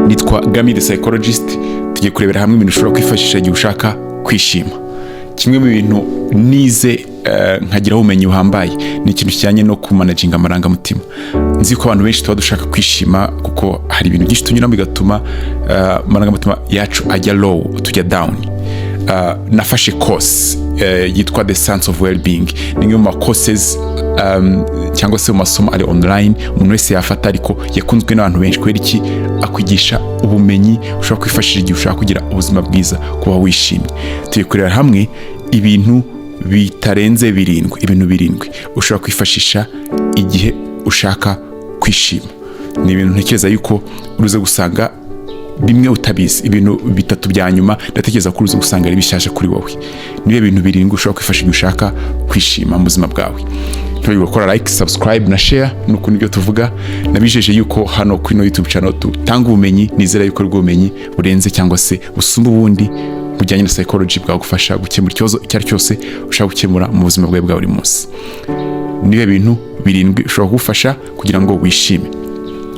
Nitwa Gami the Psychologist. Tugiye kurebera hamwe ibintu ushobora kwifashisha igihe ushaka kwishima. Kimwe mu bintu nize nkagiraho ubumenyi buhambaye ni ikintu kijyanye no kumanaginga amarangamutima. Nzi ko abantu benshi tuba dushaka kwishima, kuko hari ibintu byinshi tunyuramo bigatuma amarangamutima yacu ajya low, tujya down. Nafashe course yitwa The Science of Wellbeing. Ni imwe mu ma courses cyangwa se mu masomo ari online umuntu wese yafata, ariko yakunzwe n'abantu benshi. Kubera iki? Akwigisha ubumenyi ushobora kwifashisha igihe ushaka kugira ubuzima bwiza, kuba wishimye. Turi kurebera hamwe ibintu bitarenze birindwi, ibintu birindwi ushobora kwifashisha igihe ushaka kwishima. Ni ibintu ntekereza yuko uruze gusanga bimwe utabizi. Ibintu bitatu bya nyuma ndatekereza ko uruze gusanga ari bishyashya kuri wowe. Niyo bintu birindwi ushobora kwifashisha igihe ushaka kwishima mu buzima bwawe. Ntibagirwe gukora like, subscribe na share. Nuko nibyo tuvuga. Nabijeje yuko hano kuri ino YouTube channel dutanga ubumenyi. Nizera yuko aribwo bumenyi burenze cyangwa se busumba ubundi bujyanye na psychology, bwagufasha gukemura ikibazo icyo ari cyo cyose ushaka gukemura mu buzima bwawe bwa buri munsi. Niyo bintu birindwi ushobora kugufasha kugira ngo wishime.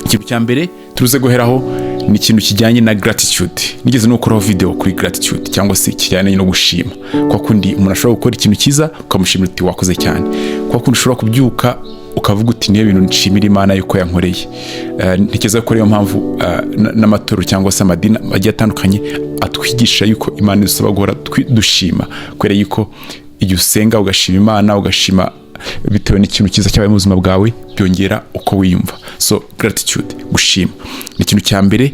Ikintu cya mbere turuze guheraho ni ikintu kijyanye na gratitude. Nigeze no gukoraho video kuri gratitude cyangwa se kijyanye no gushima. Kwa kundi umuntu ashobora gukora ikintu cyiza ukamushimira uti: "Wakoze cyane." Kwa kundi ushobora kubyuka ukavuga uti: "Niyo bintu nshimira Imana yuko yankoreye." Ntekereza ko ariyo mpamvu n'amatorero cyangwa se amadini agiye atandukanye atwigisha yuko Imana idusaba guhora dushima, kubera yuko igihe usenga ugashima Imana, ugashima bitewe n'ikintu cyiza cyabaye mu buzima bwawe, byongera uko wiyumva. So gratitude, gushima, ni ikintu cya mbere,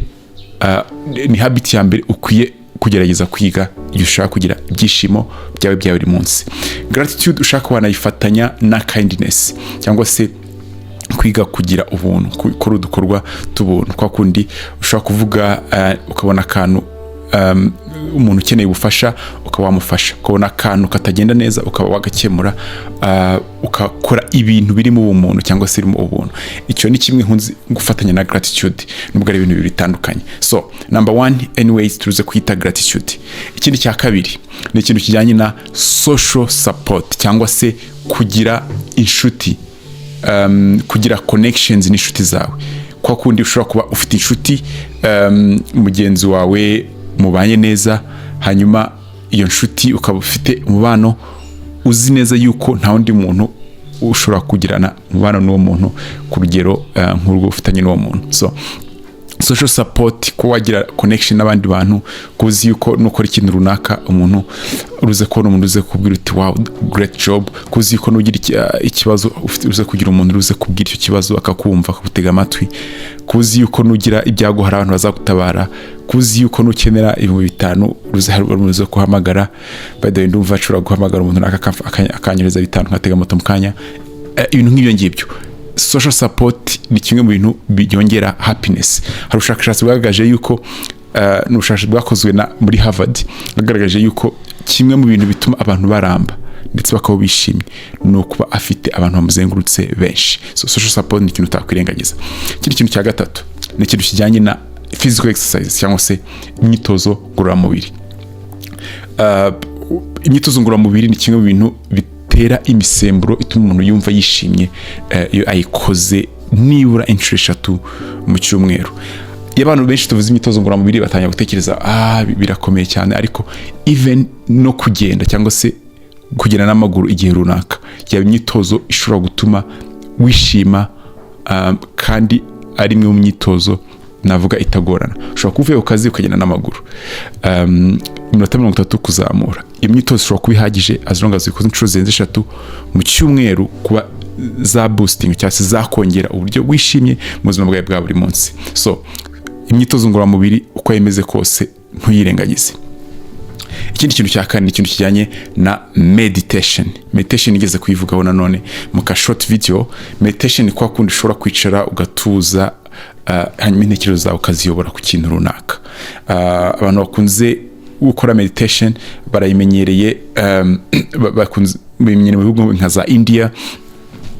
ni habit ya mbere ukwiye kugerageza kwiga igihe ushaka kugira ibyishimo byawe bya buri munsi. Gratitude ushaka wanayifatanya na kindness cyangwa se kwiga kugira ubuntu, gukora udukorwa t'ubuntu. Kwa kundi ushobora kuvuga ukabona akantu umuntu ukeneye ubufasha ukaba wamufasha, ukabona akantu katagenda neza ukaba wagakemura, ukakora ibintu birimo ubumuntu cyangwa se birimo ubuntu. Icyo ni kimwe nkunze gufatanya na gratitude, nubwo ari ibintu bibiri bitandukanye. So number one anyways turuze kwita gratitude. Ikindi cya kabiri ni ikintu kijyanye na social support cyangwa se kugira inshuti, kugira connections n'inshuti zawe. Kwa kundi ushobora kuba ufite inshuti, mugenzi wawe mubanye neza, hanyuma iyo nshuti ukaba ufite umubano uzi neza yuko nta wundi muntu ushobora kugirana umubano n'uwo muntu ku rugero nk'urwo ufitanye n'uwo muntu. So social support, kuba wagira connection n'abandi bantu, kuzi yuko nukora ikintu runaka umuntu uruze kubona umuntu uze kubwira uti: "Wow, great job." Kuzi yuko nugira ikibazo uze kugira umuntu uruze kubwira icyo kibazo akakumva, akagutega amatwi. Kuzi yuko nugira ibyago hari abantu bazagutabara. Kuzi yuko nukenera 5000 uruze hari umuntu uze guhamagara. By the way, ndumva nshobora guhamagara umuntu runaka akanyereza 5 nkatega moto mu kanya. Ibintu nk'ibyo ngibyo. Social support ni kimwe mu bintu byongera happiness. Hari ubushakashatsi bwagaragaje yuko ni ubushakashatsi bwakozwe na muri Harvard, bwagaragaje yuko kimwe mu bintu bituma abantu baramba ndetse bakaba bishimye ni ukuba afite abantu bamuzengurutse benshi. So social support ni ikintu utakwirengagiza. Ikindi kintu cya gatatu ni ikintu kijyanye na physical exercise cyangwa se imyitozo ngororamubiri. Imyitozo ngororamubiri ni kimwe mu bintu bitera imisemburo ituma umuntu yumva yishimye iyo ayikoze nibura inshuro 3 mu cyumweru. Iyo abantu benshi tuvuze imyitozo ngororamubiri batangira gutekereza: "Ah, birakomeye cyane." Ariko even no kugenda cyangwa se kugenda n'amaguru igihe runaka yaba imyitozo ishobora gutuma wishima, kandi ari imwe mu myitozo navuga itagorana. Ushobora kuba uvuye ku kazi ukagenda n'amaguru iminota 30 kuzamura. Iyo myitozo ishobora kuba ihagije as long as uyikoze inshuro zirenze 3 mu cyumweru, kuba za boosting cyangwa se zakongera uburyo wishimye mu buzima bwawe bwa buri munsi. So imyitozo ngororamubiri uko yemeze kose ntuyirengagize. Ikindi kintu cya kane ni ikintu kijyanye na meditation. Meditation igeze kuyivugaho nanone mu ka short video. Meditation ni kwa kundi ushobora kwicara ugatuza, hanyuma intekerezo zawe ukaziyobora ku kintu runaka. Abantu bakunze gukora meditation barayimenyereye, bakunze bimenyereye mu bihugu nka za India,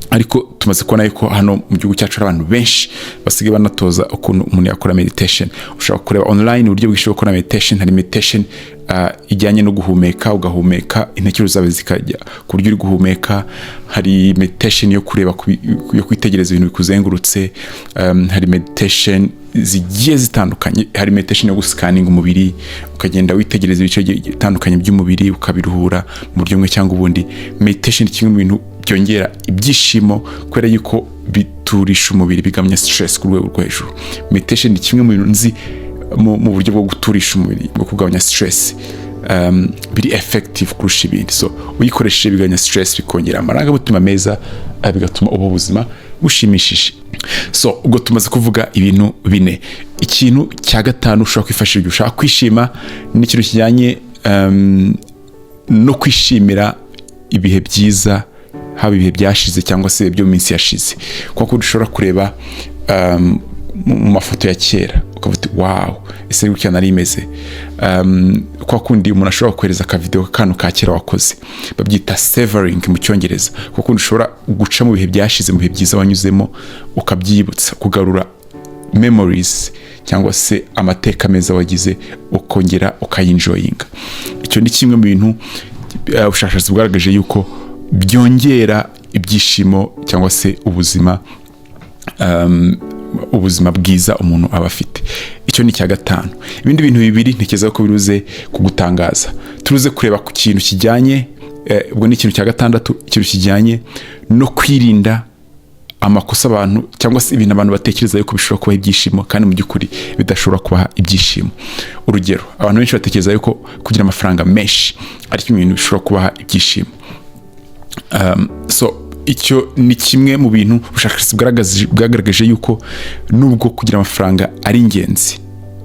ariko tumaze kubona yuko hano mu gihugu cyacu hari abantu benshi basigaye banatoza ukuntu umuntu yakora meditation. Ushobora kureba online uburyo bwinshi bwo gukora meditation. Hari meditation ijyanye no guhumeka, ugahumeka intekerezo zawe zikajya ku buryo uri guhumeka. Hari meditation yo kureba yo kwitegereza ibintu bikuzengurutse. Hari meditation zigiye zitandukanye. Hari meditation yo guscanninga umubiri, ukagenda witegereza ibice bitandukanye by'umubiri, ukabiruhura mu buryo bumwe cyangwa ubundi. Meditation ni kimwe mu bintu byongera ibyishimo kubera yuko biturisha umubiri, bigabanya stress ku rwego rwo hejuru. Meditation ni kimwe mu bintu nzi mu buryo bwo guturisha umubiri, bwo kugabanya stress, biri effective kurusha ibindi. So uyikoresheje bigabanya stress, bikongera amarangamutima meza, bigatuma uba ubuzima bushimishije. So ubwo tumaze kuvuga ibintu bine. Ikintu cya gatanu ushobora kwifashisha igihe ushaka kwishima ni ikintu kijyanye no kwishimira ibihe byiza, haba ibihe byashize cyangwa se ibyo mu minsi yashize, kuko ushobora kureba mu mafoto ya kera ukavuga uti: "Wow, ese gutya nari imeze?" Kwa kundi umuntu ashobora kohereza akavideo k'akantu ka kera wakoze, babyita savoring mu Cyongereza. Kwa kundi ushobora guca mu bihe byashize, mu bihe byiza wanyuzemo, ukabyibutsa, kugarura memories cyangwa se amateka meza wagize, ukongera ukayenjoyinga. Icyo ni kimwe mu bintu ubushakashatsi bwagaragaje yuko byongera ibyishimo cyangwa se ubuzima bwiza umuntu aba afite. Icyo ni icya gatanu. Ibindi bintu bibiri ntekereza ko biruze kugutangaza. Turuze kureba ku kintu kijyanye, ubwo ni ikintu cya gatandatu, ikintu kijyanye no kwirinda amakosa abantu cyangwa se ibintu abantu batekereza yuko bishobora kubaha ibyishimo kandi mu by'ukuri bidashobora kubaha ibyishimo. Urugero, abantu benshi batekereza yuko kugira amafaranga menshi ari kimwe mu bintu bishobora kubaha ibyishimo. So icyo ni kimwe mu bintu ubushakashatsi bwagaragaje yuko nubwo kugira amafaranga ari ingenzi,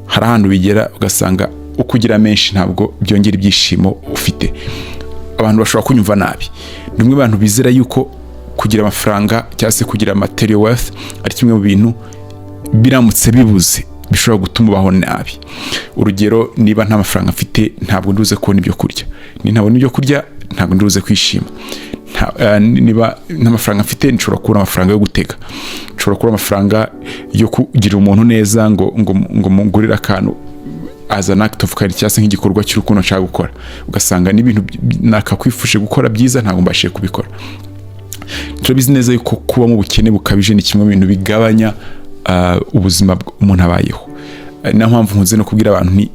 hari ahantu bigera ugasanga uko ugira menshi ntabwo byongera ibyishimo ufite. Abantu bashobora kunyumva nabi. Ni umwe mu bantu bizera yuko kugira amafaranga cyangwa se kugira material wealth ari kimwe mu bintu biramutse bibuze bishobora gutuma ubaho nabi. Urugero, niba nta mafaranga mfite, ntabwo nduze kubona ibyo kurya. Ni ntabona ibyo kurya, ntabwo nduze kwishima. Niba nta mafaranga mfite, nshobora kubura amafaranga yo gutega, nshobora kubura amafaranga yo kugirira umuntu neza ngo mugurire akantu as an act of kindness cyangwa se nk'igikorwa cy'urukundo nshaka gukora, ugasanga n'ibintu nakakwifuje gukora byiza ntabwo mbashije kubikora. Turabizi neza yuko kuba mu bukene bukabije ni kimwe mu bintu bigabanya ubuzima umuntu abayeho. Niyo mpamvu nkunze no kubwira abantu ni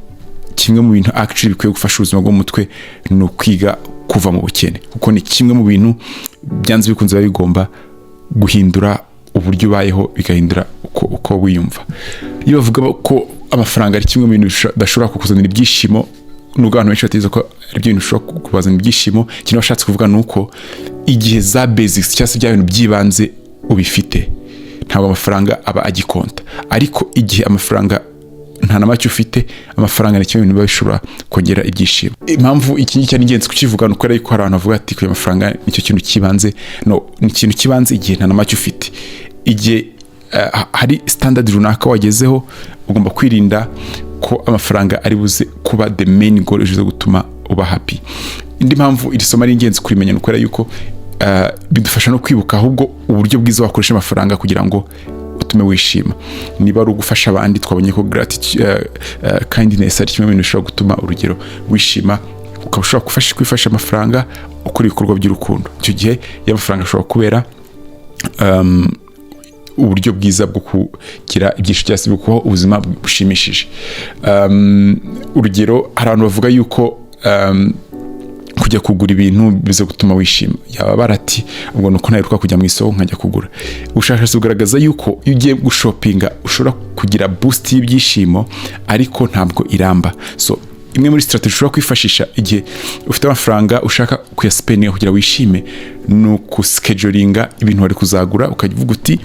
kimwe mu bintu actually bikwiye gufasha ubuzima bwo mu mutwe ni ukwiga kuva mu bukene, kuko ni kimwe mu bintu byanze bikunze biba bigomba guhindura uburyo ubayeho, bigahindura uko wiyumva. Iyo bavuga ko amafaranga ari kimwe mu bintu bidashobora kukuzanira ibyishimo, nubwo abantu benshi batekereza ko ari byo bintu bishobora kubazanira ibyishimo, ikintu bashatse kuvuga ni uko igihe za basics cyangwa se bya bintu by'ibanze ubifite, ntabwo amafaranga aba agicounta. Ariko igihe amafaranga nta na make ufite, amafaranga ni kimwe mu bintu biba bishobora kongera ibyishimo. Impamvu iki ngiki ari ingenzi kukivuga ni ukubera yuko hari abantu bavuga ati kugira amafaranga nicyo kintu cy'ibanze. No, ni ikintu cy'ibanze igihe nta na make ufite. Igihe hari standard runaka wagezeho, ugomba kwirinda ko amafaranga ari buze kuba the main goal izo gutuma uba happy. Indi mpamvu iri somo ari ingenzi kurimenya ni ukubera yuko bidufasha no kwibuka ahubwo uburyo bwiza wakoresha amafaranga kugira ngo utume wishima. Niba ari ugufasha abandi, twabonye ko gratitude, kindness ari kimwe mu bintu bishobora gutuma, urugero, wishima, ukaba ushobora kwifasha amafaranga ukora ibikorwa by'urukundo. Icyo gihe iyo amafaranga ashobora kubera uburyo bwiza bwo kugira ibyishimo cyangwa se bwo kubaho ubuzima bushimishije. Urugero, hari abantu bavuga yuko kujya kugura ibintu biza gutuma wishima. Yaba barati ubwo ni uko ntaheruka kujya mu isoko nkajya kugura. Ubushakashatsi bugaragaza yuko iyo ugiye gushoppinga ushobora kugira boost y'ibyishimo, ariko ntabwo iramba. So imwe muri strategy ushobora kwifashisha igihe ufite amafaranga ushaka kuyaspendinga kugira wishime ni ukuschedulinga ibintu wari kuzagura, ukajya uvuga uti: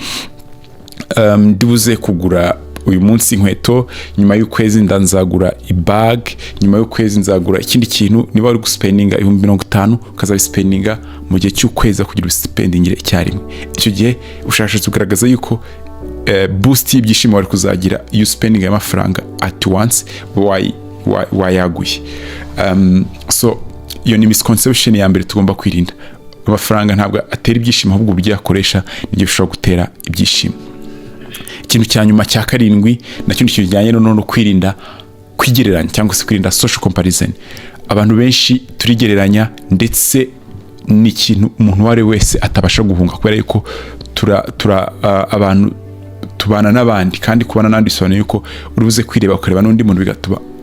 "Ndibuze kugura uyu munsi inkweto, nyuma y'ukwezi nzagura ibag, nyuma y'ukwezi nzagura ikindi kintu." Niba wari guspendinga 50,000, ukazabispendinga mu gihe cy'ukwezi kugira ubispendingire icyarimwe. Icyo gihe ubushakashatsi bugaragaza yuko boost y'ibyishimo wari kuzagira iyo uspendinga y'amafaranga at once wayaguye. So iyo ni misconception ya mbere tugomba kwirinda. Amafaranga ntabwo atera ibyishimo, ahubwo uburyo yakoresha nibyo bishobora gutera ibyishimo. Ikintu cya nyuma cya karindwi nacyo ni ikintu kijyanye no kwirinda kwigereranya cyangwa se kwirinda social comparison. Abantu benshi turigereranya, ndetse ni ikintu umuntu uwo ari we wese atabasha guhunga, kubera yuko tura abantu tubana n'abandi, kandi kubana n'abandi bisobanuye yuko uri buze kwireba, ukareba n'undi muntu,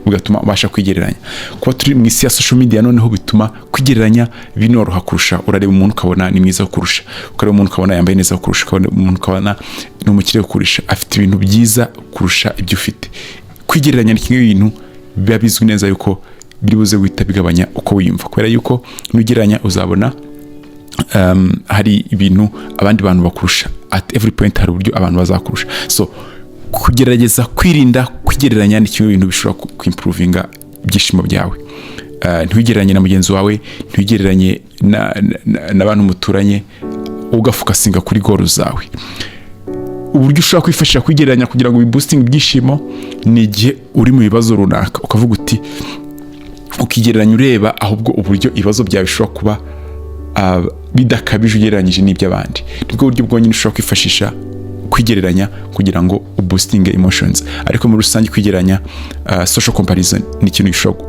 bigatuma ubasha kwigereranya. Kuba turi mu isi ya social media noneho bituma kwigereranya binoroha kurusha. Urareba umuntu ukabona ni mwiza kurusha, ukareba umuntu ukabona yambaye neza kurusha, ukabona umuntu ukabona ni umukire kurusha, afite ibintu byiza kurusha ibyo ufite. Kwigereranya ni kimwe mu bintu biba bizwi neza yuko biri buze guhita bigabanya uko wiyumva, kubera yuko nugereranya uzabona hari ibintu abandi bantu bakurusha. At every point hari uburyo abantu bazakurusha. So kugerageza kwirinda kwigereranya ni kimwe mu bintu bishobora kwimprovinga ibyishimo byawe. Ntiwigereranye na mugenzi wawe, ntiwigereranye n'abantu muturanye, ugafocusinga kuri goal zawe. Uburyo ushobora kwifashisha kwigereranya kugira ngo biboostinge ibyishimo ni igihe uri mu bibazo runaka, ukavuga uti, ukigereranya ureba ahubwo uburyo ibibazo byawe bishobora kuba bidakabije ugereranyije n'iby'abandi. Nibwo buryo bwonyine ushobora kwifashisha kwigereranya kugira ngo uboostinge emotions. Ariko muri rusange kwigereranya, social comparison, ni ikintu gishobora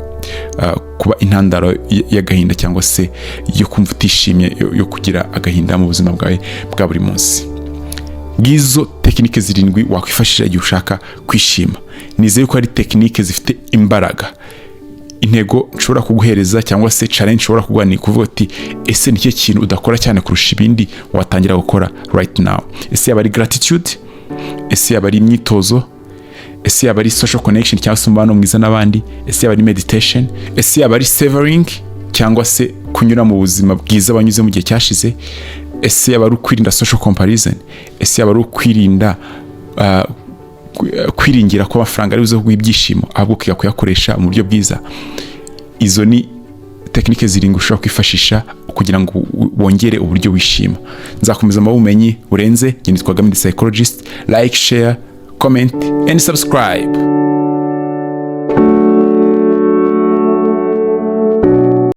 kuba intandaro y'agahinda cyangwa se yo kumva utishimye, yo kugira agahinda mu buzima bwawe bwa buri munsi. Ngizo tekinike zirindwi wakwifashisha igihe ushaka kwishima. Nizeye ko ari tekinike zifite imbaraga. Intego nshobora kuguhereza cyangwa se challenge nshobora kuguha ni kuvuga uti: ese ni cyo kintu udakora cyane kurusha ibindi watangira gukora right now? Ese yaba ari gratitude? Ese yaba ari imyitozo? Ese yaba ari social connection cyangwa se umubano mwiza n'abandi? Ese yaba ari meditation? Ese yaba ari savoring cyangwa se kunyura mu buzima bwiza wanyuze mu gihe cyashize? Ese yaba ari ukwirinda social comparison? Ese yaba ari ukwirinda kwiringira ko amafaranga ari buze kuguha ibyishimo, ahubwo ukiga kuyakoresha mu buryo bwiza? Izo ni tekinike zirindwi ushobora kwifashisha kugira ngo wongere uburyo wishima. Nzakomeza mu bumenyi burenze. Njye nitwa Gamidi Psychologist. Like, share, comment and subscribe.